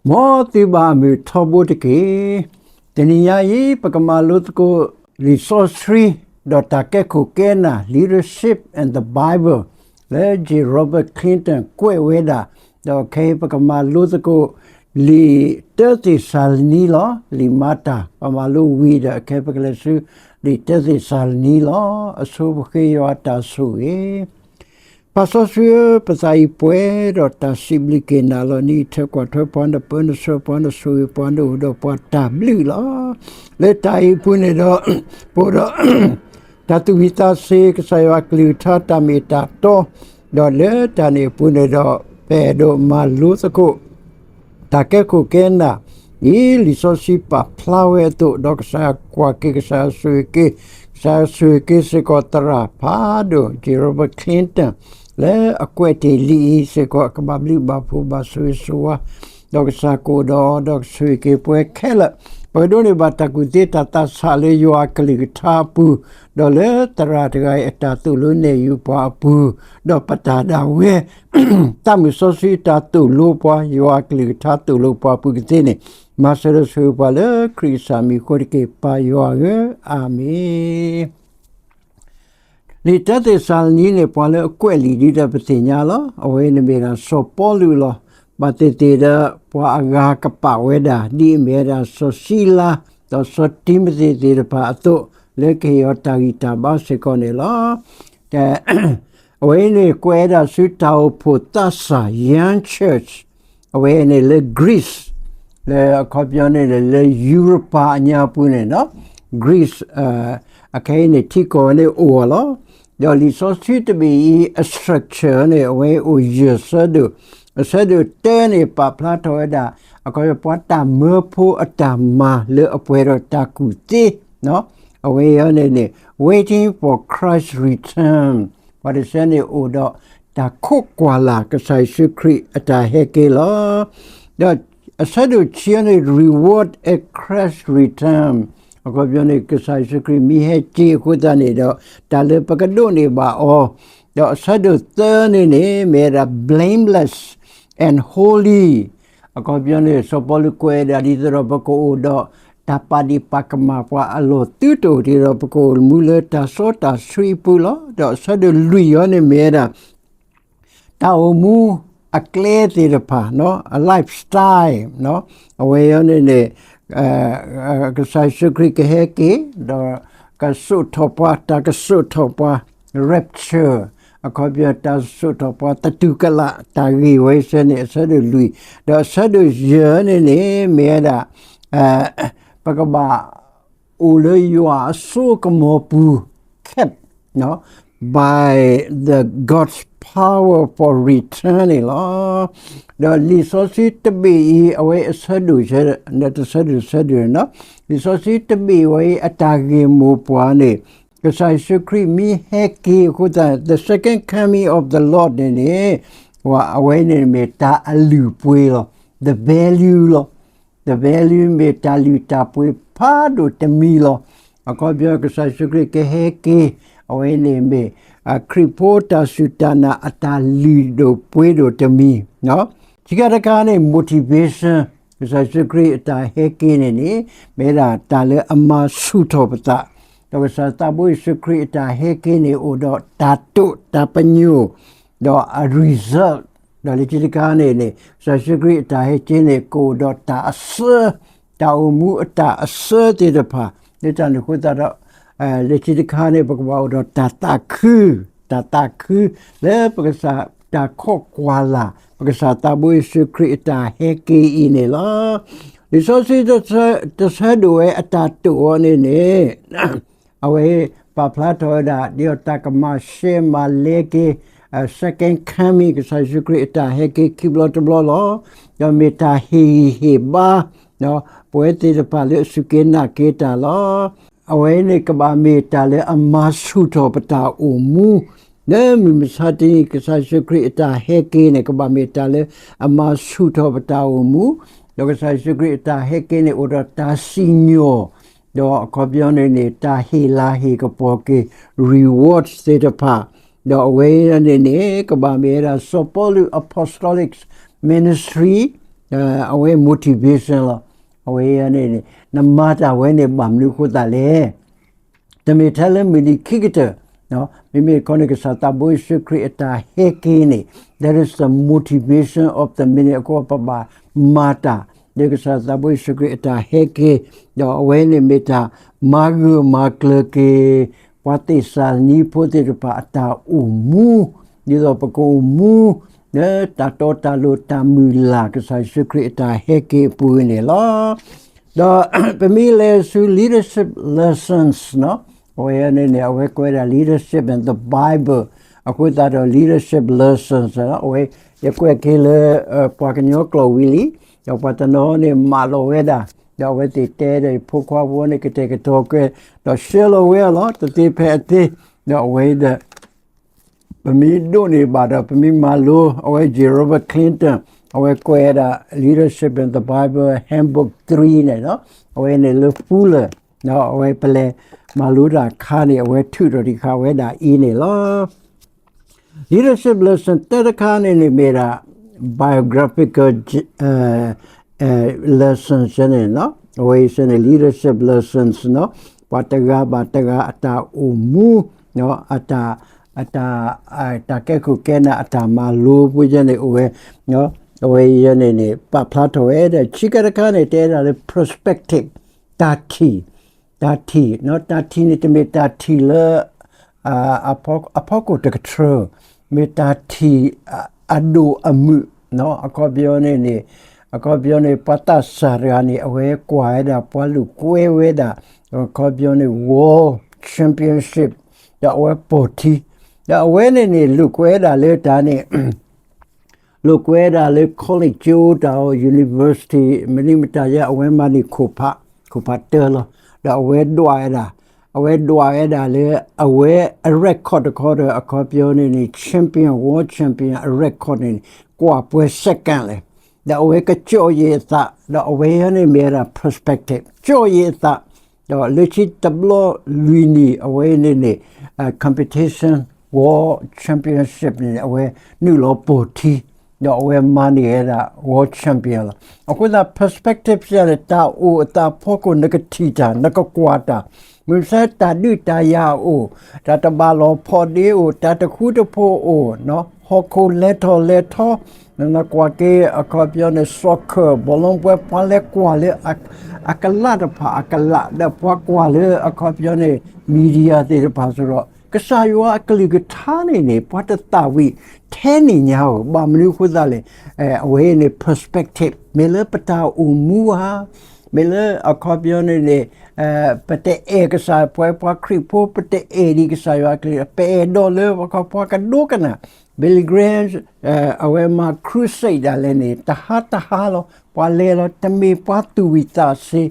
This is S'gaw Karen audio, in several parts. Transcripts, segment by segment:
မ်သုဘၣ်မုာ်ထီဘိတက့ၢ်. တနံၤညါအံၤ ပကမၤလိသကိး လံာ်စီဆှံ ဒီးတၢ်ကဲခိၣ်ကဲနၢ် Leadership and the Bible လၢ J Robert Clinton ကွဲးဝဲဒၣ်, ဒီးခဲအံၤပကမၤလိသကိး လံာ်တၢသ့းစၤလနံလီၤ. လံာ်မၤတၢ် ပမၤလိဝံၤဒီး ခဲပကလဲၤဆူ လံာ်တၢသ့းစၤလနံလီၤ. အဆိပဃ့ယွၤတၢ်ဆိၣ်ဂ့ၤ ပၢ်စီဆှံဧၢ, ပသးအံၤပှဲၤဒီးတၢ်စံးဘျုးက့ၤနၤလီၤ. နအံးထွဲကွၢ်ထွဲပှၤ, နပၢနဆှၢပှၤ, နဆိၣ်ဂ့ၤပှၤ, နအိၣ်ဒီးပှၤတၢ်ဘျုးလီၤ. လၢတၢ်အံၤအပူၤန့ၣ်ဒီး ပအိၣ်ဒီး တၢ်သူၣ်ဝံၣ်သးဆ့, ကစၢ်ယွၤအကလုၢ်ကထါ, တၢ်မ့ၢ်တၢ်တီ, ဒီးလၢတၢ်န့ၣ်အပူၤန့ၣ်ဒီး ပအဲၣ်ဒိးမၤလိသကိး တၢ်ကဲခိၣ်ကဲနၢ် ဒ်လံာ်စီဆှံပာ်ဖျါဝဲအသိး, ဒီးကစၢ်ကွၢ်က့ၤ, ကစၢ်ဆိၣ်ဂ့ၤက့ၤ, ကစၢ်ဆိၣ်ဂ့ၤက့ၤစ့ၢ်ကီးသရၣ်ဖးဒိၣ် J Robert Clinton လၢအကွဲးတ့ၢ်လံာ်အံၤစ့ၢ်ကီး, ကဘၣ်ဘျုးဘၣ်ဖှိၣ်ဘၣ်ဆိၣ်ဂ့ၤဆိၣ်ဝါ, ဒီးကစၢ်ကအိၣ်ဒီးအီၤ, ဒီးကဆိၣ်ဂ့ၤက့ၤပှၤခဲလၢာ်, ပကဒိးန့ၢ်ဘၣ်တၢ်ကူၣ်သ့တၢ်သးဆးလၢယွၤအကလုၢ်ကထါအပူၤ, ဒီးလၢသရၣ်တဂၤအံၤအတၢ်သိၣ်လိနဲၣ်ယုာ်ပှၤအပူၤ, ဒီးပတၢ်ဒၣ်ဝဲ သးမုၢ်စီဆှံတၢ်သိၣ်လိပှၤ, ယွၤအကလုၢ်ကထါသိၣ်လိပှၤအပူၤကသ့န့ၣ်, မၤစၢၤဒီးဆိၣ်ဂ့ၤပှၤလၢခရံာ်ကစၢ်မံၤအဃိတက့ၢ်, ပၢ်ယွၤဧၢ, အၤမ့ၣ်. လံာ်တၢသ့းစၤလနံန့ၣ် ပှၤလၢအကွဲးလံာ်ဒ်ဒီးပသ့ၣ်ညါလီၤ. အဝဲန့ၣ်မ့ၢ်ဒၣ်စီၤပီလူးလီၤ. ဘၣ်သ့ၣ်သ့ၣ်ဒီး ပှၤအဂၤကပာ်ဝဲဒၣ် ဒ်အမ့ၢ်ဝဲဒၣ်စီၤစံလါ ဒီးစီၤတံၤမသ့းသ့ၣ်တဖၣ်အသိး, လၢကဟ့ၣ်အီၤတၢ်ဂံၢ်တၢ်ဘါစ့ၢ်ကီးန့ၣ်လီၤ. အဝဲအံၤန့ၣ် ကွဲးဝဲဒၣ်ဆူတၢ်အိၣ်ဖှိၣ်သးစၢ် Young Church အဝဲန့ၣ်လၢ Greece, လၢအခီပညီန့ၣ် လၢ Europa အညါပူၤန့ၣ်လီၤ. Greece အခဲအံၤန့ၣ် ထံကီၢ်ဝဲန့ၣ်အိၣ်အီၤလီၤ. ဒီးလံာ်စီဆှံတဘ့ၣ်အံၤအ structure န့ၣ် အဝဲအိၣ်ယဲၢ်ဆၢဒိၣ်, အဆၢဒိၣ်တၢန့ၣ် ပာ်ဖျါထီၣ်ဝဲဒၣ် အခီပညီ ပှၤတၢ်မၢဖိအတၢ်မၤလၢအပှဲၤဒီးတၢ်ကူၣ်သ့ အဝဲအံၤန့ၣ်န့ၣ် Waiting for Christ's return, ပှၤတဆၢန့ၣ်အိၣ်ဒီးတၢ်ခိးကွၢ်လၢ်ကစၢ်ယ့ၣ်ၡူးခရံာ်အတၢ်ဟဲက့ၤလီၤ. ဒီးအဆၢဒိၣ်ခံန့ၣ် Reward at Christ's return, အခီပညီန့ၣ် ကစၢ်ယ့ၣ်ၡူးခရံာ်မ့ၢ်ဟဲက့ၤအဃိသတးန့ၣ်ဒီး တၢ်လၢပကဒိးန့ၢ်ဘၣ်အီၤ, ဒီးအဆၢဒိၣ်သၢန့ၣ်န့ၣ် မ့ၢ်ဝဲဒၣ် blameless and holy, အခီပညီန့ၣ် စီၤပီလူးကွဲးဝဲဒၣ်ဒ်သိးဒီး ပကအိၣ်ဒီးတၢ်ပာ်ဒံးပာ်ကမၣ်ပှၤအလီၢ်သုတအိၣ်တ့ၢ်ဒီး ပကအိၣ်မူလၢတၢ်စီတၢ်ဆှံအပူၤလီၤ. ဒီးအဆၢဒိၣ်လွံၢ်အံၤန့ၣ်မ့ၢ်ဝဲဒၣ် တၢ်အိၣ်မူအကျဲသ့ၣ်တဖၣ်, အ lifestyle, အဝဲအံၤန့ၣ်န့ၣ် ကစၢ်ယ့ၣ်ၡူးခရံာ်ကဟဲက့ၤ, ဒီးကစိာ်ထီၣ်ပှၤ, တၢ်ကစိာ်ထီၣ်ပှၤ rapture, အခီပညီ တၢ်စိာ်ထီၣ်ပှၤသတူၢ်ကလာ်, တၢ်ဂ့ၢ်ဝဲအံၤစ့ၢ်န့ၣ် အဆၢဒိၣ်လွံၢ်, ဒီးအဆၢဒိၣ်ယဲၢ်န့ၣ်န့ၣ် မ့ၢ်ဝဲဒၣ် ပကဘၣ်အိၣ်လၢယွၤအစိကမီၤပူၤ, kept by the God's power for return န့ၣ်လီၤ. ဒီးလံာ်စီဆှံတဘ့ၣ်အံၤ အဝဲအဆၢဒိၣ်, တဆၢဒိၣ်ဆၢဒိၣ်န့ၣ်, လံာ်စီဆှံတဘ့ၣ်ဝဲအံၤအတၢ်ဂ့ၢ်မိၢ်ပှၢ်န့ၣ်, ကစၢ်ယ့ၣ်ၡူးခရံာ်မ့ၢ်ဟဲက့ၤအဃိသတး the second coming of the Lord န့ၣ်န့ၣ်, အဝဲန့ၣ်မ့ၢ်တၢ်အလုၢ်အပှ့ၤလီၤ, the value လီၤ. The value မ့ၢ်တၢ်လုၢ်တၢ်ပှ့ၤဖးဒိၣ်တမံၤလီၤ. အခီပညီ ကစၢ်ယ့ၣ်ၡူးခရံာ်ကဟဲက့ၤ, အဝဲန့ၣ်မ့ၢ် ခရံာ်ဖိတၢ်စူၢ်တၢ်နာ်အတၢ်လုၢ်ဒိၣ်ပှ့ၤဒိၣ်တမံၤ, ခံခါတခါန့ၣ် motivation, ကစၢ်ယ့ၣ်ၡူးခရံာ်အတၢ်ဟဲက့ၤန့ၣ်န့ၣ် မ့ၢ်ဒၣ်တၢ်လၢအမၤဆူၣ်ထီၣ်ပသး, ဒီးကစၢ်သးဘိယ့ၣ်ၡူးခရံာ်အတၢ်ဟဲက့ၤန့ၣ် အိၣ်ဒီးတၢ်တိာ်တၢ်ပညိၣ်, ဒီးအ result, ဒီးလၢခံတခါန့ၣ်န့ၣ် ကစၢ်ယ့ၣ်ၡူးခရံာ်အတၢ်ဟဲက့ၤန့ၣ် ကအိၣ်ဒီးတၢ်အဆၢ, တၢ်အိၣ်မူအတၢ်အဆၢသ့ၣ်တဖၣ်, လၢတၢ်န့ၣ်အဃိသတးဒီး လၢခံတခါန့ၣ် ပကဘၣ်အိၣ်ဒီးတၢ်သးခု, တၢ်သးခု လၢပကစၢ်တၢ်ခိးကွၢ်လၢ် ပကစၢ်သးဘိယ့ၣ်ၡူးခရံာ်အတၢ်ဟဲက့ၤအံၤန့ၣ်လီၤ. လံာ်စီဆှံ တဆၢဒိၣ်ဝဲအတၢ်တိာ်အီၤန့ၣ်န့ၣ် အဝဲပာ်ဖျါထီၣ်ဝဲဒၣ် ဒ်သိးတၢ်ကမၤရှဲမၤလဲက့ၤ second coming ကစၢ်ယ့ၣ်ၡူးခရံာ်အတၢ်ဟဲက့ၤခံဘျီတဘျီလီၤ. ဒီးမ့ၢ်တၢ်ဟ့ၣ်ဂံၢ်ဟ့ၣ်ဘါ ပဝဲသ့ၣ်တဖၣ်လၢအစူၢ်က့ၤနာ်က့ၤတၢ်လီၤ. အဝဲန့ၣ်ကဘၣ်မ့ၢ်တၢ်လၢအမၤဆူၣ်ထီၣ်ပတၢ်အိၣ်မူ လၢမုၢ်မဆါတနံၤ ကစၢ်ယ့ၣ်ၡူးခရံာ်အတၢ်ဟဲက့ၤန့ၣ် ကဘၣ်မ့ၢ်တၢ်လၢအမၤဆူၣ်ထီၣ်ပတၢ်အိၣ်မူ, ဒီးကစၢ်ယ့ၣ်ၡူးခရံာ်အတၢ်ဟဲက့ၤန့ၣ် အိၣ်ဒီးတၢ်စံၣ်ညီၣ်, ဒီးအခီပညီန့ၣ်န့ၣ် တၢ်ဟ့ၣ်လၤဟ့ၣ်ကပီၤက့ၤ reward သ့ၣ်တဖၣ်, ဒီးအဝဲန့ၣ်န့ၣ် ကဘၣ်မ့ၢ်ဝဲဒၣ်စီၤပီလူး apostolic ministry အဝဲ motivation လီၤ. အဝဲန့ၣ်န့ၣ် နမၤတၢ်ဝဲန့ၣ် ဘၣ်မနုၤအဃိသတးလဲၣ်. တမ့ၢ်ထဲလၢမုၢ်နံၤခံကတၢၢ်, မ့မ့ၢ်တခီန့ၣ် ကစၢ်သးဘိယ့ၣ်ၡူးခရံာ်အတၢ်ဟဲက့ၤန့ၣ် that is the motivation of the ministry အဃိ ပဘၣ်မၤတၢ် ဒီးကစၢ်သးဘိယ့ၣ်ၡူးခရံာ်အတၢ်ဟဲက့ၤ, ဒီးအဝဲန့ၣ်မ့ၢ်တၢ်မၤဂၢၢ်မၤကျၢၤက့ၤ ပှၤသ့းစၤလနံဖိသ့ၣ်တဖၣ်အတၢ်အိၣ်မူ, ဒ်သိးပကအိၣ်မူ လၢတၢ်တီတၢ်လိၤတၢ်မုၢ်လၢ် ကစၢ်ယ့ၣ်ၡူးခရံာ်အတၢ်ဟဲက့ၤအပူၤန့ၣ်လီၤ. ဒီးပမ့ၢ်လဲၤဆူ leadership lessons နီၤ, အဝဲန့ၣ်န့ၣ် အဝဲကွဲးဒၣ် leadership in the Bible အဃိသတးဒီး leadership lessons အဝဲ ယကွဲးက့ၤလၢ ပှၤကညီကျိာ်ဝံၤလံ, ဒီးပှၤတနီၤန့ၣ်မၢလီၤဝဲဒၣ်, ဒီးအဝဲသ့ၣ်တဲဒီး ယဖိခွါဖိန့ၣ် ကတဲာ်ကတီၤကွဲး ဒီးဆှၢလီၤဝဲအီၤလီၤ တသ့ဖဲအသ့, ဒီးအဝဲဒီး ပမ့ၢ်ဒိးန့ၢ်ဘၣ်ဒီး ပမ့ၢ်မၤလိ အဝဲ Grover Cleveland အဝဲကွဲးဒၣ် Leadership in the Bible Handbook three န့ၣ်လီၤ. အဝဲန့ၣ်လၢ Fuller ဒီးအဝဲပလဲၤမၤလိတၢ်အခါန့ၣ် အဝဲထုးထီၣ်တံၢ်ဃာ်ဝဲဒၣ်အံၤန့ၣ်လီၤ. Leadership lesson တၢတခါန့ၣ်န့ၣ်မ့ၢ်ဒၣ် biographical lessons န့ၣ်, အဝဲအံၤန့ၣ် leadership lessons နီၤ, ပှၤတဂၤဘၣ်တဂၤအတၢ်အိၣ်မူ, အတၢ် တၢ်ကဲခိၣ်ကဲနၢ်အတၢ်မၤလိဖိယဲန့ၣ်အိၣ်ဝဲ, အဝဲအံၤန့ၣ်န့ၣ် ပာ်ဖျါထီၣ်ဝဲဒီး ခံခါတခါန့ၣ် တဲဒၣ်လၢ perspective တၢ်ထံၣ်, တၢ်ထံၣ်, တၢ်ထံၣ်န့ၣ် တမ့ၢ်တၢ်ထံၣ်လၢ အဖီခိၣ်တကထြၢ, မ့ၢ်တၢ်ထံၣ်အဒိၣ်အမုၢ်, အခီပညီန့ၣ်န့ၣ်, အခီပညီန့ၣ် ပှၤသးစၢ်တဂၤန့ၣ် အဝဲကွၢ်ဝဲဒၣ် ပှၤလိာ်ကွဲဝဲဒၣ်, အခီပညီန့ၣ် World Championship ဒီးအဝဲပိာ်ထံ, ဒီးအဝဲန့ၣ်န့ၣ် လိာ်ကွဲဒၣ်လၢတၢ်န့ၣ် လိာ်ကွဲဒၣ်လၢ college ကၠိတၢ်အီၤ university မနုၤမတၤယဲ အဝဲမၤန့ၢ်ခိၣ်ဖး, ခိၣ်ဖးတၢလီၤ. ဒီးအဝဲဒွးဝဲဒၣ်, အဝဲဒွးဝဲဒၣ်လၢ အဝဲအ record တခီဒီး အခီပညီန့ၣ်န့ၣ် champion, world champion အ record န့ၣ်န့ၣ် ကွၢ်ပှဲၤ second လဲၣ်. ဒီးအဝဲကကၠီၣ်ယံာ်အသး, ဒီးအဝဲန့ၣ်မ့ၢ်ဝဲဒၣ် perspective ကၠီၣ်ယံာ်အသး, ဒီးလၢခံတဘျီလွံၢ်နံၣ် အဝဲန့ၣ်န့ၣ် competition world championship န့ၣ် အဝဲနုာ်လီၤပိာ်ထံ, ဒီးအဝဲမၤန့ၢ်ဝဲဒၣ် world champion လီၤ. အဃိသတး perspective စ့ၢ်န့ၣ် တၢ်အိၣ်အသးဖီခိၣ် နကထံၣ်တၢ် နကကွၢ်တၢ်, မုၢ်မဆါတၢ်ဒုးတၢ်ယၤအိၣ်, တၢ်တဘၣ်လီၤဖီးဒ့အိၣ်, တၢ်တဃူတဖိးအိၣ်, ဟီၣ်ခိၣ်လဲၤထီၣ်လဲၤထီ, နကွၢ်က့ၤ အခီပညီန့ၣ် soccer ဘီလုံးပွဲ ပှၤလဲၤကွၢ်လၢ အကလးတဖၣ်အကလး ဒီးပှၤကွၢ်လၢ အခီပညီန့ၣ် media သ့ၣ်တဖၣ်စ့ၢ်ကီး, ကစၢ်ယွၤအကလုၢ်ကထါန့ၣ်န့ၣ် ပှၤတသးဝံၣ်ထဲန့ၣ်ညါဧိၤ, ဘၣ်မနုၤအဃိသတးလဲၣ်, အဝဲန့ၣ် perspective မ့ၢ်လၢပတၢ်အိၣ်မူဧါ, မ့ၢ်လၢအခီပညီန့ၣ်န့ၣ် ပတအဲၣ်ကစၢ် ပဝဲပှၤခရံာ်ဖိ ပတအဲၣ်ဒံးကစၢ်ယွၤအကလုၢ်, ပအဲၣ်ဒိးလၢ ပှၤကဒိကနၣ်, Billy Graham အဝဲမၤ crusade ဒၣ်လဲာ်န့ၣ် တဟါတဟါလီၤ, ပှၤလဲၤလီၤ တမ့ၢ်ပှၤသူၣ်ဝံၣ်သးဆၢ,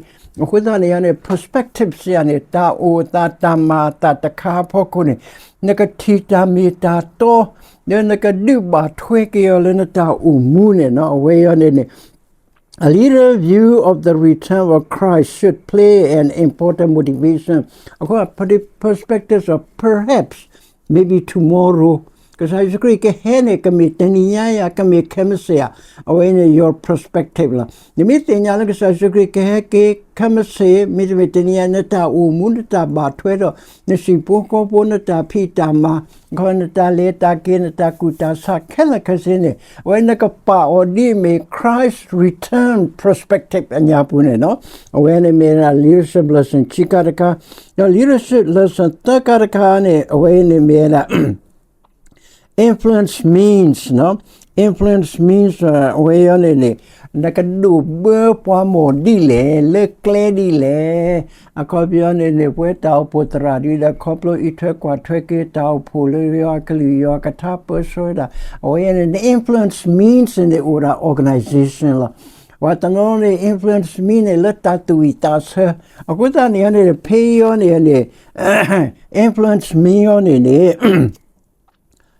အဃိသတးန့ၣ်န့ၣ် perspective စ့ၢ်န့ၣ် တၢ်အိၣ်အသးတၢ်မၤအသးတခါအဖီခိၣ်န့ၣ် နကထံၣ်တၢ်မ့ၢ်တၢ်တီ, ဒီးနကဒုးဘၣ်ထွဲက့ၤအီၤလၢနတၢ်အိၣ်မူန့ၣ်နီၤ, အဝဲအံၤန့ၣ်န့ၣ် A leader view of the return of Christ should play an important motivation. အဃိ perspective of perhaps, maybe tomorrow, ကစၢ်ယ့ၣ်ၡူးခရံာ်ကဟဲန့ၣ် ကမ့ၢ်တနံၤညါဧါ, ကမ့ၢ်ခဲမုၢ်ဆ့ၣ်ဧါ, အဝဲန့ၣ် your perspective လီၤ. နမ့ၢ်သ့ၣ်ညါလၢကစၢ်ယ့ၣ်ၡူးခရံာ်ကဟဲက့ၤခဲမုၢ်ဆ့ၣ်, မ့တမ့ၢ်တနံၤညါ နတၢ်အိၣ်မူ နတၢ်ဘၣ်ထွဲဒီး နဟံၣ်ဖိဃီဖိ နတၢ်ဖံးတၢ်မၤ ခီ နတၢ်လဲၤတၢ်က့ၤ နတၢ်ကူၣ်တၢ်ဆးခဲလၢာ်ခဲဆ့န့ၣ် အဝဲနကပာ်အီၤဒ်အမ့ၢ် Christ return perspective အညါပူၤန့ၣ်နီၤ. အဝဲန့ၣ်မ့ၢ်ဝဲဒၣ် leadership lesson ခံခါတခါ, ဒီး leadership lesson သၢခါတခါန့ၣ် အဝဲန့ၣ်မ့ၢ်ဝဲဒၣ် influence means နီၤ. Influence means အဝဲအံၤန့ၣ်န့ၣ် နကဒိးဘၢပှၤမိၢ်ဒ်လဲၣ် လၢကျဲဒ်လဲၣ်. အခီပညီန့ၣ်န့ၣ် ပဝဲတၢ်အိၣ်ဖှိၣ်သရၣ်ဒ်ဒီး ခီဖျိအံးထွဲကွၢ်ထွဲက့ၤတၢ်အိၣ်ဖှိၣ်လၢယွၤအကလုၢ်ယွၤအကထါပၢဆှၢဝဲဒၣ် အဝဲအံၤန့ၣ် influence means န့ၣ်အိၣ်ဒၣ် organization လီၤ. ပှၤတနီၤန့ၣ် influence means န့ၣ် လၢတၢ်သူၣ်ဝံၣ်သးဆၢ အဃိသတးန့ၣ်န့ၣ် ဖဲအံၤန့ၣ်န့ၣ် influence means အံၤန့ၣ်န့ၣ်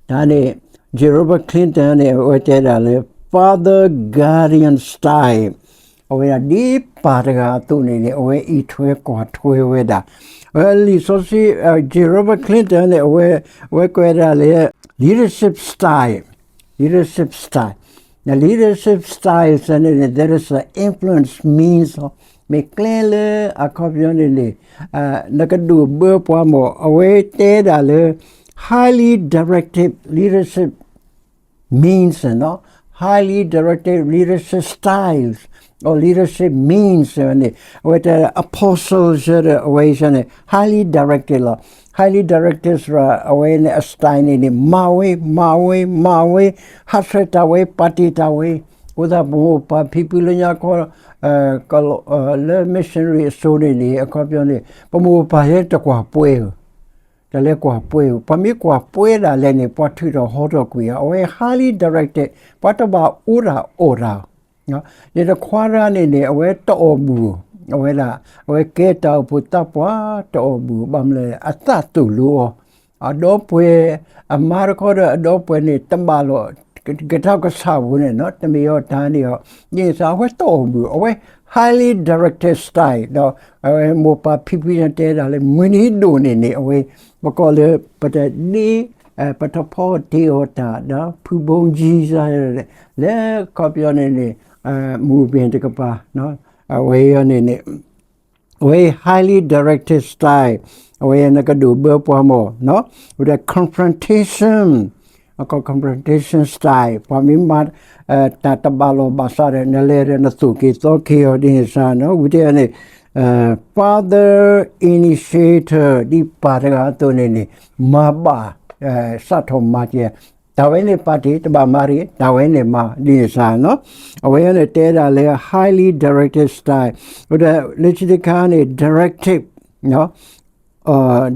တၢ်န့ၣ် Grover Cleveland န့ၣ် အဝဲတဲဒၣ်လၢ Father Guardian Style အဝဲဒၣ်ဒ်ပၢ်တဂၤအသိးန့ၣ်န့ၣ် အဝဲအံးထွဲကွၢ်ထွဲဝဲဒၣ် အဝဲလံာ်စီဆှံ Grover Cleveland န့ၣ် အဝဲ အဝဲကွဲးဒၣ်လၢ leadership style, leadership style leadership styles န့ၣ်န့ၣ် there is an influence means မ့ၢ်ကျဲလၢအခီပညီန့ၣ်န့ၣ် နကဒိၣ်ဘၢပှၤမၢ် အဝဲတဲဒၣ်လၢ highly directed leadership means နီၤ highly directed leadership styles or leadership means န့ၣ် အဝဲတဲ apostle ဒီး အဝဲန့ၣ် highly directed လီၤ. highly directed အဝဲန့ၣ် အ style န့ၣ်န့ၣ် မၤဝဲ မၤဝဲ မၤဝဲ ဟးဆှဲးတၢ်ဝဲ ပာ်တ့ၢ်တၢ်ဝဲ အဃိသတး ပမိၢ်ပၢ်ဖံဖုလၢညါခီ လၢ missionary အစိၤန့ၣ်န့ၣ် အခီပညီန့ၣ် ပမိၢ်ပၢ်ဟဲတကွၢ်ပှဲၤဧိၤ တၢ်လဲၤကွၢ်ပှဲၤဧိၤ ပှၤမ့ၢ်ကွၢ်ပှဲၤဒၣ်လဲာ်န့ၣ် ပှၤထုးထီၣ်ဟီထီၣ်ကွံာ်ဧါ အဝဲ highly directed ပှၤတဘၣ်အီၣ်တၢ်အီတၢ် ယတခွါတဂၤန့ၣ်န့ၣ် အဝဲတအီၣ်ဘုၣ်ဧိၤ အဝဲဒၣ် အဝဲကဲတၢ်အိၣ်ဖှိၣ်သးပှၢ်တအီၣ်ဘုၣ် ဘၣ်မနုၤလဲၣ် အသးသိၣ်လိအီၤ အဒီပုၢ်ဝဲၢ် အမါတခီဒီးအဒီပုၢ်ဝဲၢ်န့ၣ် တဘၣ်လီၤ ကထီၣ်ကစၢ်ပူၤန့ၣ်နီၤ တမ့ၢ်အီၤတၢ်န့ၣ်အီၤ ဒ်န့ၣ်စ့ၢ် အဝဲတအီၣ်ဘုၣ် အဝဲ highly directed style ဒီး အဝဲမိၢ်ပၢ်ဖံဖုန့ၣ်တဲဒၣ်လၢ မုၢ်နံၤဒိၣ်န့ၣ်န့ၣ် အဝဲ ပကိးလၢ ပတဒ့ ပတဖီတ့အီၤတၢ်ဒီး ဖုဘိကံစါ လၢခီပညီန့ၣ်န့ၣ် မူပ့ၤတကပၤ အဝဲအံၤန့ၣ်န့ၣ် အဝဲ highly directed style အဝဲနကဒိၣ်ဘၢပှၤမၢ် ဝဲဒၣ် confrontation အကီ confrontation style ပှၤမ့ၢ်မၤ တၢ်တဘၣ်လီၢ်ဘၣ်စးဒီး နလဲၤဒီးနသိၣ်က့ၤသီက့ၤအီၤဒ်န့ၣ်စ့ၢ်နီၤ ဝံၤတ့ၢ်န့ၣ် father initiator ဒ်ပၢ်တဂၤအသိးန့ၣ်န့ၣ် မၤဘၣ် စးထီၣ်မၤက့ၤ တၢ်ဝဲန့ၣ်ပာ်တ့ၢ် တဘၣ်မၤတဂ့ၤ တၢ်ဝဲန့ၣ်မၤဒ်န့ၣ်စ့ၢ်နီၤ အဝဲန့ၣ်တဲဒၣ်လၢ highly directed style ဝဲဒၣ်လၢခံတခါန့ၣ် directive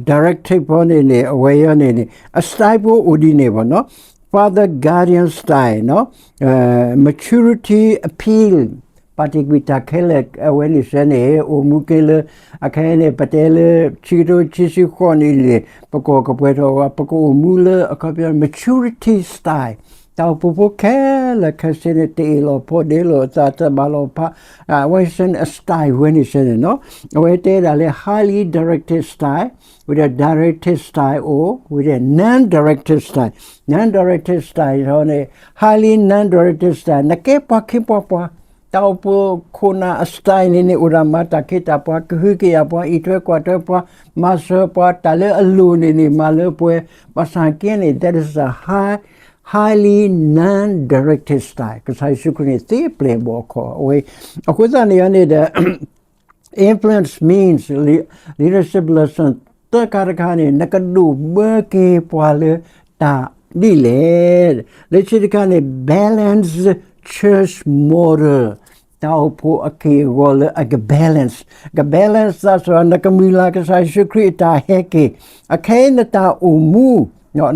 directive ဖိန့ၣ်န့ၣ် အဝဲအံၤန့ၣ်န့ၣ် အ style ဖိအိၣ်ဒ်န့ၣ်ဘၣ်နီၤ father guardian style နီၤ maturity appeal ပာ်တ့ၢ်ကွံာ်တၢ်ခဲလၢာ် အဝဲန့ၣ်စ့ၢ်န့ၣ် အိၣ်မူက့ၤလၢ အခဲအံၤန့ၣ် ပတဲလၢ ခံကထိခံဆံဃိးနံၣ်န့ၣ် ပကီၢ်ကပှဲၤထီၣ်ဝဲ ပကအိၣ်မူလၢအခီပညီ maturity style တၢ်အိၣ်ဖှိၣ်ဖိခဲလၢာ်ခဲဆ့န့ၣ် တအ့ၣ်လိာ်ဖိးဒ့လိာ်အသး တဘၣ်လိာ်ဖး အဝဲစ့ၢ်န့ၣ် အ style ဝဲန့ၣ်စ့ၢ်န့ၣ်နီၤ အဝဲတဲဒၣ်လၢ highly directed style ဝံၤဒီး directed style အိၣ် ဝံၤဒီး non directed style non directed style န့ၣ် highly non directed style နကဲပှၤခ့ပှၤပှၤ တၢ်အိၣ်ဖှိၣ်ခိၣ်နၢ်အ style န့ၣ်န့ၣ် အိၣ်ဒၣ်မၤတၢ်ခ့တၢ်ပှၤ ကဟုကယာ်ပှၤ အံးထွဲကွၢ်ထွဲပှၤ မၤစၢၤပှၤ တၢ်လၢအလိၤန့ၣ်န့ၣ် မၤလၢပှဲၤ ဘၣ်ဆၣ်က့န့ၣ် that is a high highly non directed style ကစၢ်ယ့ၣ်ၡူးခရံာ်န့ၣ် သ့ပျဲၢ်ဘီၣ်အခီၣ် အဝဲ အဃိသတးန့ၣ်န့ၣ်ဒီး influence means leadership lesson သၢခါတခါန့ၣ် နကဒိၣ်ဘၢက့ၤပှၤလၢတၢ်ဒ်လဲၣ် လၢခံတခါန့ၣ် balance church model တၢ်အိၣ်ဖှိၣ်အက့ၢ်အဂီၤလၢအက balance က balance သးစၢ် နကမုၢ်လၢ်ကစၢ်ယ့ၣ်ၡူးခရံာ်အတၢ်ဟဲက့ၤ အခဲအံၤနတၢ်အိၣ်မူ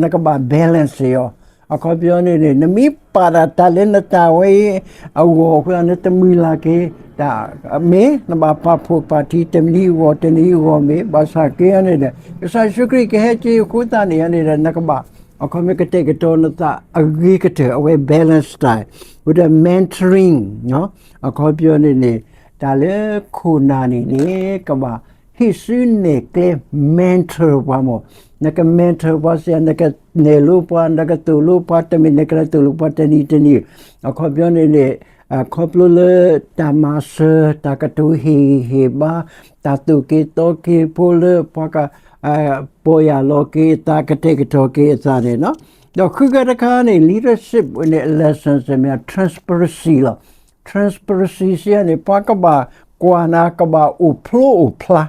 နကဘၣ် balance အီၤ အခီပညီန့ၣ်န့ၣ် နမ့ၢ်ပာ်ဒၣ်တၢ်လၢနတၢ်ဝဲအံၤအဂီၢ်အဃိ နတမုၢ်လၢ်က့ၤ တၢ်မ့ၢ် နဘၣ်ပာ်ဖှိၣ်ပာ်ထံ တနံၤအဂီၢ် တနံၤအဂီၢ်မ့ၢ် ဘၣ်ဆၣ်က့န့ၣ်ဒီး ကစၢ်ယ့ၣ်ၡူးခရံာ်ကဟဲက့ၤအဃိသတးန့ၣ်န့ၣ်ဒီး နကဘၣ် အခီပညီကတဲာ်ကတီၤနသးအဂ့ၤကတၢၢ် အဝဲ balance style ဝဲဒီး mentoring အခီပညီန့ၣ်န့ၣ် တၢ်လၢခိၣ်နၢ်န့ၣ်န့ၣ် ကဘၣ်ဟံးစုနဲၣ်ကျဲ mentor ပှၤမၢ် နက mentor ပှၤစ့ၢ် နကနဲၣ်လိပှၤ နကသိၣ်လိပှၤ တမ့ၢ်နကလဲၤသိၣ်လိပှၤတနံၤတနံၤ အခီပညီန့ၣ်န့ၣ် ခီဖျိလၢတၢ်မၤစၢၤ တၢ်ကတိၤဟ့ၣ်ဂံၢ်ဟ့ၣ်ဘါ တၢ်သိၣ်က့ၤသီက့ၤဖိလၢပှၤက ပီၢ်ယၢ်လီၤက့ၤအသး ကတဲာ်ကတီၤက့ၤအသးန့ၣ်နီၤ ဒီးဃုဂၤတခါန့ၣ် leadership န့ၣ် lesson စ့ၢ်မ့ၢ် transparency လီၤ transparency စ့ၢ်န့ၣ် ပှၤကဘၣ်ကွၢ်နၤ ကဘၣ်အိၣ်ဖျိအိၣ်ဖျါ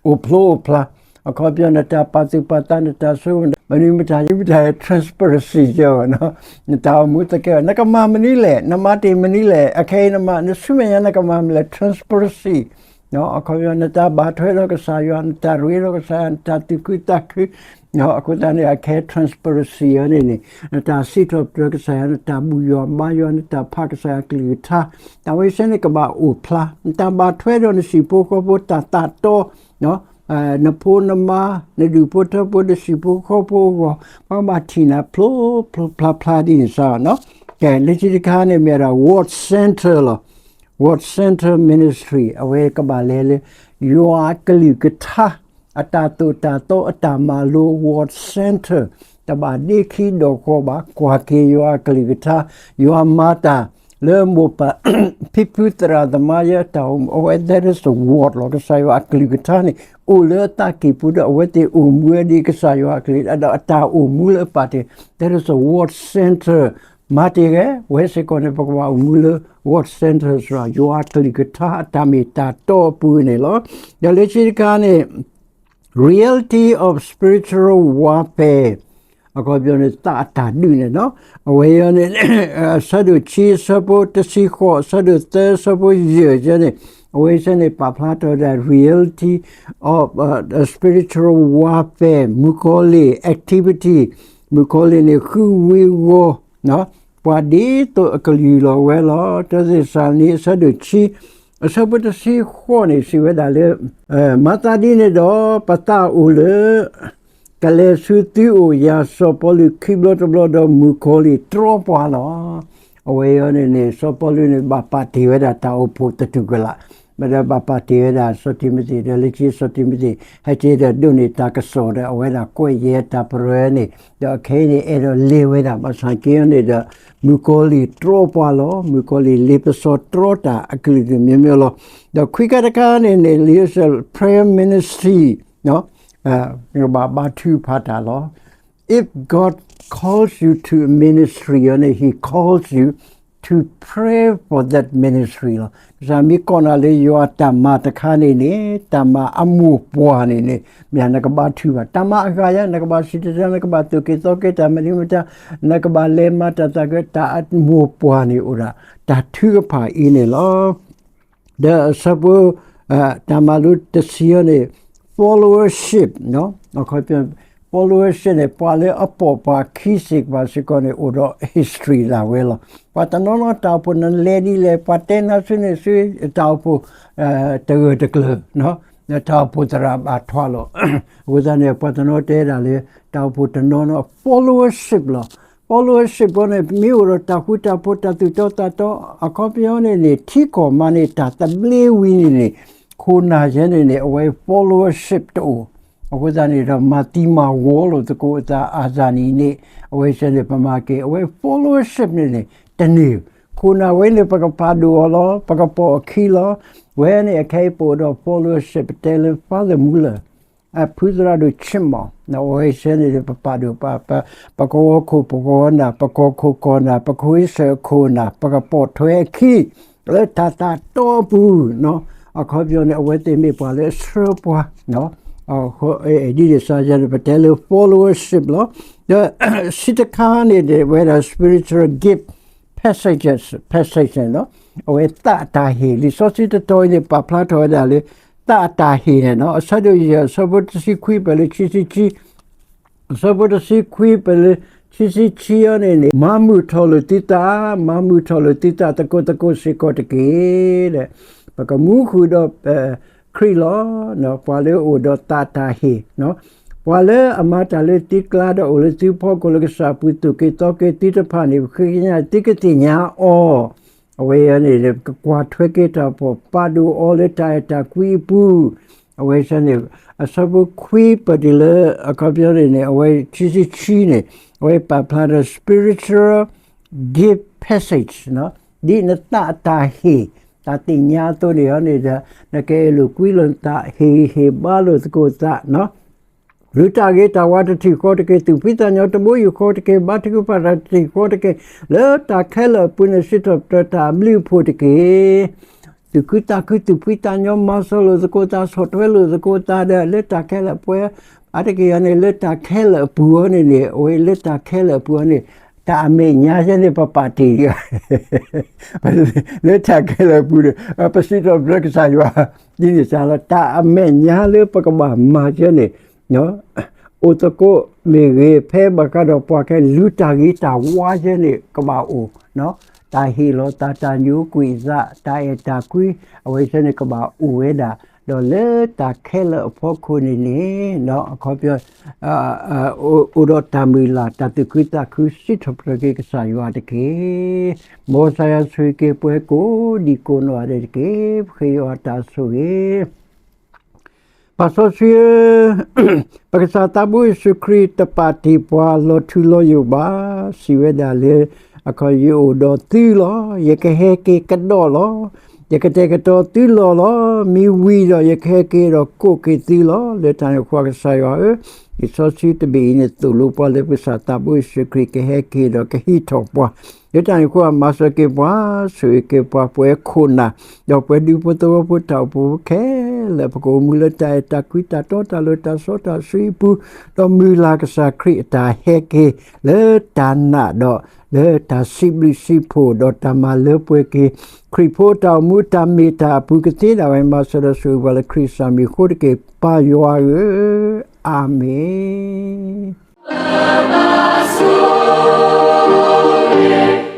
အိၣ်ဖျိအိၣ်ဖျါ အခီပညီ နတၢ်ပာ်သူၣ်ပာ်သး နတၢ်ဆိကမိၣ် မနုၤမတၤ မတၤ transparency စ့ၢ်နီၤ နတၢ်အိၣ်မူသကဲ နကမၤမနုၤလဲၣ် နမၤတ့ၢ်မနုၤလဲၣ် အခဲအံၤနမၤ နဆူမဲာ်ညါနကမၤမနုၤလဲၣ် transparency အခီပညီ နတၢ်ဘၣ်ထွဲဒီးကစၢ်ယွၤ နတၢ်ရ့ဒီးကစၢ်ယွၤ နတၢ်သူၣ်ခုသးခု အဃိသတးန့ၣ် အခဲ transparency အံၤန့ၣ်န့ၣ် နတၢ်စံးထီၣ်ပတြၢၤကစၢ်ယွၤ နတၢ်ဘူၣ်ယွၤဘါယွၤ နတၢ်ဖးကစၢ်ယွၤကလုၢ်ကထါ တၢ်ဝဲစ့ၢ်န့ၣ်ကဘၣ်အိၣ်ဖျါ နတၢ်ဘၣ်ထွဲဒီးနဟံၣ်ဖိဃီဖိ တၢ်သးတီ နဖိနမါ နဒူၣ်ဖိထၢဖိ နဟံၣ်ဖိဃီဖိအဂီၢ် ပှၤကဘၣ်ထံၣ်နၤဖျိဖျိဖျါဖျါဒ်န့ၣ်စ့ၢ်နီၤ ကဲ လၢခံတခါန့ၣ်မ့ၢ်ဒၣ် ward center လီၤ ward center ministry အဝဲကဘၣ်လဲၤလၢ ယွၤအကလုၢ်ကထါ အတၢ်သိၣ်တၢ်သီအတၢ်မၤလိ ward center တဘၣ်ဒ့ခံဒီးဃီဘၣ်, ကွၢ်က့ၤယွၤအကလုၢ်ကထါ, ယွၤမၤတၢ်လၢမိၢ်ပၢ်ဖံဖုသရၣ်သမါယဲအတၢ်အိၣ်မူ, အဝဲ that is the word လီၤ. ကစၢ်ယွၤအကလုၢ်ကထါန့ၣ် အိၣ်လၢအသးကံၢ်ပူၤဒီး အဝဲသ့ၣ်အိၣ်မူဝဲဒ်ကစၢ်ယွၤအကလုၢ်, ဒီးအတၢ်အိၣ်မူလၢအပာ်တ့ၢ် that is the word center မၤတ့ၢ်ဂ့ၤ, ဝဲစ့ၢ်ကီးန့ၣ် ပကဘၣ်အိၣ်မူလၢ word center စ့ၢ်ကီး ယွၤအကလုၢ်ကထါအတၢ်မ့ၢ်တၢ်တီအပူၤန့ၣ်လီၤ. ဒီးလၢခံတခါန့ၣ် reality of spiritual warfare အခီပညီန့ၣ် သးအတၢ်ဒုးန့ၣ်လီၤ. အဝဲအံၤန့ၣ် အဆၢဒိၣ်ခံ အဆၢဖိတဆံဃိး, အဆၢဒိၣ်သၢ အဆၢဖိယဲၢ်န့ၣ်, အဝဲအံၤန့ၣ် ပာ်ဖျါထီၣ်ဝဲဒၣ် reality of spiritual warfare မုၣ်ကီၤလံၢ် activity, မုၣ်ကီၤလံၢ်န့ၣ် ဃုဝ့ၤဝီၤ ပှၤဒ်သိးအကလုၢ်လီၤဝဲလီၤ. တၢသ့းစၤလနံ အဆၢဒိၣ်ခံ အဆၢဖိတဆံဃိးန့ၣ် စံးဝဲဒၣ်လၢ မၤသးဒ်န့ၣ်ဒီး ပသးအိၣ်လၢ ကလဲၤဆူသုအိၣ် ယၤစီၤပီလူးခံဘျီတဘျီဒီး မုၣ်ကီၤလံၢ်တြီပှၤလီၤ. အဝဲအံၤန့ၣ်န့ၣ် စီၤပီလူးန့ၣ် ဘၣ်ပာ်တ့ၢ်ဝဲဒၣ်တၢ်အိၣ်ဖှိၣ်သတူၢ်ကလာ်, မ့ၢ်ဒီးဘၣ်ပာ်တ့ၢ်ဝဲဒၣ်စီၤတံၤမသ့း, ဒီးလၢခံစီၤတံၤမသ့း ဟဲက့ၤဒီးဒိးန့ၢ်တၢ်ကစီၣ်ဒီး အဝဲဒၣ်ကွဲးယဲတၢ်ပရၢန့ၣ်, ဒီးခဲအံၤန့ၣ် အဲၣ်ဒိးလဲၤဝဲဒၣ် ဘၣ်ဆၣ်က့န့ၣ်ဒီး မုၣ်ကီၤလံၢ်တြီပှၤလီၤ. မုၣ်ကီၤလံၢ်လ့ပစီတြီတၢ်အကလုာ်ကလုာ်မ့မ့ၢ်လီၤ. ဒီးခွံခါတခါန့ၣ်န့ၣ် လံာ်စဲး prayer ministry ဘၣ်ဘါထုကဖၣ်တၢ်လီၤ. If God calls you to a ministry န့ၣ် He calls you to pray for that ministry လီၤ. ကစၢ်မ့ၢ်ကိးနၤလၢယွၤတၢ်မၤတခါန့ၣ်န့ၣ် တၢ်မၤအမိၢ်ပှၢ်န့ၣ်န့ၣ် မ့ၢ်နကဘါထုကဖၣ်, တၢ်မၤအဂၤယါ နကဘၣ်စံၣ်တဲၤတဲလီၤ, နကဘၣ်သိၣ်က့ၤသီက့ၤတၢ်မနုၤမတၤ, နကဘၣ်လဲၤမၤတၢ်သးကဲ တၢ်အမိၢ်ပှၢ်န့ၣ်အိၣ်ဒၣ် တၢ်ထုကဖၣ်အံၤန့ၣ်လီၤ. ဒီးအဆၢဖိ တၢ်မၤလိတဆံန့ၣ် followership, followership န့ၣ် ပှၤလၢအပိာ်ပှၤခံစ့ၢ်ကီးစ့ၢ်ကီးန့ၣ် အိၣ်ဒီး history ဒၣ်ဝဲလီၤ. ပှၤတနီၤနီၤတၢ်အိၣ်ဖှိၣ်နလဲၤဒ်လဲၣ်, ပှၤတဲနၤဆူန့ၣ်ဆူ တၢ်အိၣ်ဖှိၣ် တဂၢၢ်တကျၢၤ တၢ်အိၣ်ဖှိၣ်သရၣ်ဘၣ်ထွးလီၤ. အဃိသတးန့ၣ် ပှၤတနီၤတဲဒၣ်လၢ တၢ်အိၣ်ဖှိၣ်တနီၤနီၤ followership လီၤ. followership န့ၣ် မ့ၢ်အိၣ်ဒီးတၢ်ဃူတၢ်ဖိး တၢ်သူၣ်တီသးတီ အခီပညီန့ၣ်န့ၣ် ထံကီၢ်မၤန့ၢ်တၢ်သဘျ့ဝံၤန့ၣ်န့ၣ် ခိၣ်နၢ်ယဲန့ၣ်န့ၣ် အဝဲ followership တအိၣ်. အဃိသတးန့ၣ်ဒီး မၤသံမၤဝီလိာ်သကိးအသး အါစၢ်နံၤန့ၣ် အဝဲစဲန့ၣ် ပမၤက့ၤ အဝဲ followership န့ၣ်န့ၣ် တန့ၢ်. ခိၣ်နၢ်ဝဲန့ၣ် ပကပာ်ဒိၣ်အီၤလီၤ, ပကပိာ်အခံလီၤ. ဝဲန့ၣ်အခဲအံၤပအိၣ်ဒီး followership ပတဲလၢ Father Muller ဖုသရၣ်ဒိၣ် Chipmunk အဝဲစဲန့ၣ် ပပာ်ဒိၣ်ပ ပကဝီၤခိၣ်ပကဝီၤနၢ်, ပကီၢ်ခိၣ်ကီၢ်နၢ်, ပခိၣ်အ့စၢၣ်အခိၣ်နၢ်, ပကပိာ်ထွဲအခံ လၢတၢ်သးတီအပူၤ, အခီပညီန့ၣ် အဝဲသ့ၣ်မ့ၢ်ပှၤလၢအဆှၢပှၤ ဒ်န့ၣ်စ့ၢ်ကီးန့ၣ် ပတဲလၢ followership လီၤ. ဒီးဆံတခါန့ၣ် ဝဲဒၣ် spiritual gift passage, passage န့ၣ်လီၤ. အဝဲသးအတၢ်ဟ့ၣ် လံာ်စီဆှံတတီၤအံၤန့ၣ် ပာ်ဖျါထီၣ်ဝဲဒၣ်လၢ သးအတၢ်ဟ့ၣ်န့ၣ်လီၤ. အဆၢဒိၣ်ယဲၢ် အဆၢဖိတဆံခွံ ပလၢခံဆံခံ အဆၢဖိတဆံခွံ ပလၢခံဆံခံအံၤန့ၣ်န့ၣ် မၤမုာ်ထီၣ်လိာ်သုသး, မၤမုာ်ထီၣ်လိာ်သုသးသကိးသကိးစ့ၢ်ကီးတက့ၢ်. ဒီး ပကမူဃုာ်ဒီး ခရံာ်လီၤ. ပှၤလၢအအိၣ်ဒီးသးတၢ်ဟ့ၣ်, ပှၤလၢအမၤတၢ်လၢသုကျါဒီးအိၣ်လၢသုဖီခိၣ်လၢကစၢ်ပူၤ သိၣ်က့ၤသီက့ၤသုတဖၣ်န့ၣ် ပဃ့ကညးသုကသ့ၣ်ညါအီၤ အဝဲအံၤန့ၣ် ကကွၢ်ထွဲက့ၤတၢ်အိၣ်ဖှိၣ် ပာ်ဒိၣ်အီၤလၢတၢ်အဲၣ်တၢ်ကွံအပူၤ, အဝဲဆၢန့ၣ် အဆၢဖိခွံပတုၤလၢ အခီပညီန့ၣ်န့ၣ် အဝဲခံဆံခံန့ၣ် အဝဲပာ်ဖျါဒီး spiritual gift passage ဒ်နသးအတၢ်ဟ့ၣ် တၢ်သ့ၣ်ညါအသိးန့ၣ်န့ၣ်ဒီး နကအဲၣ်လိာ်ကွံလိာ်နသး ဟ့ၣ်ဂံၢ်ဟ့ၣ်ဘါလိာ်သကိးသး လုၢ်တၢ်ဂ့ၤတၢ်ဝါတထံၣ်ဃီတက့ၢ်, သူၣ်ဖှံသးညီတဘိယူၢ်ဃီတက့ၢ်, ဘါထုကဖၣ်တၢ်တထံၣ်ဃီတက့ၢ်, လၢတၢ်ခဲလၢာ်အပူၤန့ၣ် စံးထီၣ်ပတြၢၤတၢ်အဘျုးအဖှိၣ်တက့ၢ်. သူၣ်ခုသးခု သူၣ်ဖှံသးညီ မၤစၢၤလိာ်သကိးသး ဆီၣ်ထွဲလိာ်သကိးသးဒီး လၢတၢ်ခဲလၢာ်ပှဲၤ အါတက့ၢ်အံၤန့ၣ် လၢတၢ်ခဲလၢာ်အပူၤအံၤန့ၣ်န့ၣ် အဝဲလၢတၢ်ခဲလၢာ်အပူၤအံၤန့ၣ် တၢ်အမဲာ်ညါယဲန့ၣ် ပပာ်တ့ၢ် လၢတၢ်ခဲလၢာ်အပူၤန့ၣ် ပစံးထီၣ်ပတြၢၤကစၢ်ယွၤ ဒ်န့ၣ်စ့ၢ်လီၤ. တၢ်အမဲာ်ညါလၢပကဘၣ်မၤယဲန့ၣ် အိၣ်သကိးမ့ၢ်ဂ့ၤ, ဖဲဘၣ်ဃးဒီးပှၤခဲလၢာ် လုၢ်တၢ်ဂ့ၤတၢ်ဝါယဲန့ၣ် ကဘၣ်အိၣ်, တၢ်ဟ့ၣ်လီၤသး တၢ်ညိကွံာ်သး တၢ်အဲၣ်တၢ်ကွံ အဝဲသ့ၣ်န့ၣ် ကဘၣ်အိၣ်ဝဲဒၣ်, ဒီးလၢတၢ်ခဲလၢာ်အဖီခိၣ်န့ၣ်န့ၣ် အခီပညီ အိၣ်ဒီးတၢ်မုၢ်လၢ် တၢ်သူၣ်ခုသးခု စံးထီၣ်ပတြၢၤက့ၤကစၢ်ယွၤတက့ၢ်. မ်ကစၢ်ယွၤဆိၣ်ဂ့ၤက့ၤပှၤကိးဒံကိးနီၢ်ဂၤဒဲးတက့ၢ်. ပဃ့ယွၤတၢ်ဆိၣ်ဂ့ၤ ပၢ်စီဆှံဧၢ, ပကစၢ်သးဘိယ့ၣ်ၡူးခရံာ်တပာ်တ့ၢ်ပှၤလီၤထူလီၤယိာ်ဘၣ်, စံးဝဲဒၣ်လၢ အခီယအိၣ်ဒီးသုလီၤ. ယကဟဲက့ၤကဒီးလီၤ. ယကတဲာ်ကတီၤသုလီၢ်လီၤ. မ့ၢ်ဝံၤဒီးယကဟဲက့ၤဒီးကိးက့ၤသုလီၤ. လၢတၢ်န့ၣ်အဃိ ကစၢ်ယွၤဧၢ, လံာ်စီဆှံတဘ့ၣ်အံၤန့ၣ် သိၣ်လိပှၤလၢပကစၢ်သးဘိယ့ၣ်ၡူးခရံာ်ကဟဲက့ၤဒီးကဟံးထီၣ်ပှၤ လၢတၢ်န့ၣ်အဃိ မၤစၢၤက့ၤပှၤ, ဆိၣ်ဂ့ၤက့ၤပှၤ ပဝဲခိၣ်နၢ်, ဒီးပဝဲဒူဖိသဝီဖိတၢ်အိၣ်ဖှိၣ်ဖိခဲလၢာ် ပကအိၣ်မူလၢတၢ်အဲၣ်တၢ်ကွံတၢ်တီတၢ်လိၤတၢ်စီတၢ်ဆှံအပူၤ, ဒီးမုၢ်လၢ်ကစၢ်ခရံာ်အတၢ်ဟဲက့ၤ လၢတၢ်နာ်ဒီး လၢတၢ်စံးဘျုးစံးဖှိၣ် ဒီးတၢ်မၤလၢပှဲၤက့ၤ ခရံာ်ဖိတၢ်အိၣ်မူတၢ်မ့ၢ်တၢ်အပူၤကသ့ဒၣ်ဝဲ မၤစၢၤဒီးဆိၣ်ဂ့ၤပှၤလၢခရံာ်စၢ်မံၤအဃိတက့ၢ် ပၢ်ယွၤဧၢ, အၤမ့ၣ်.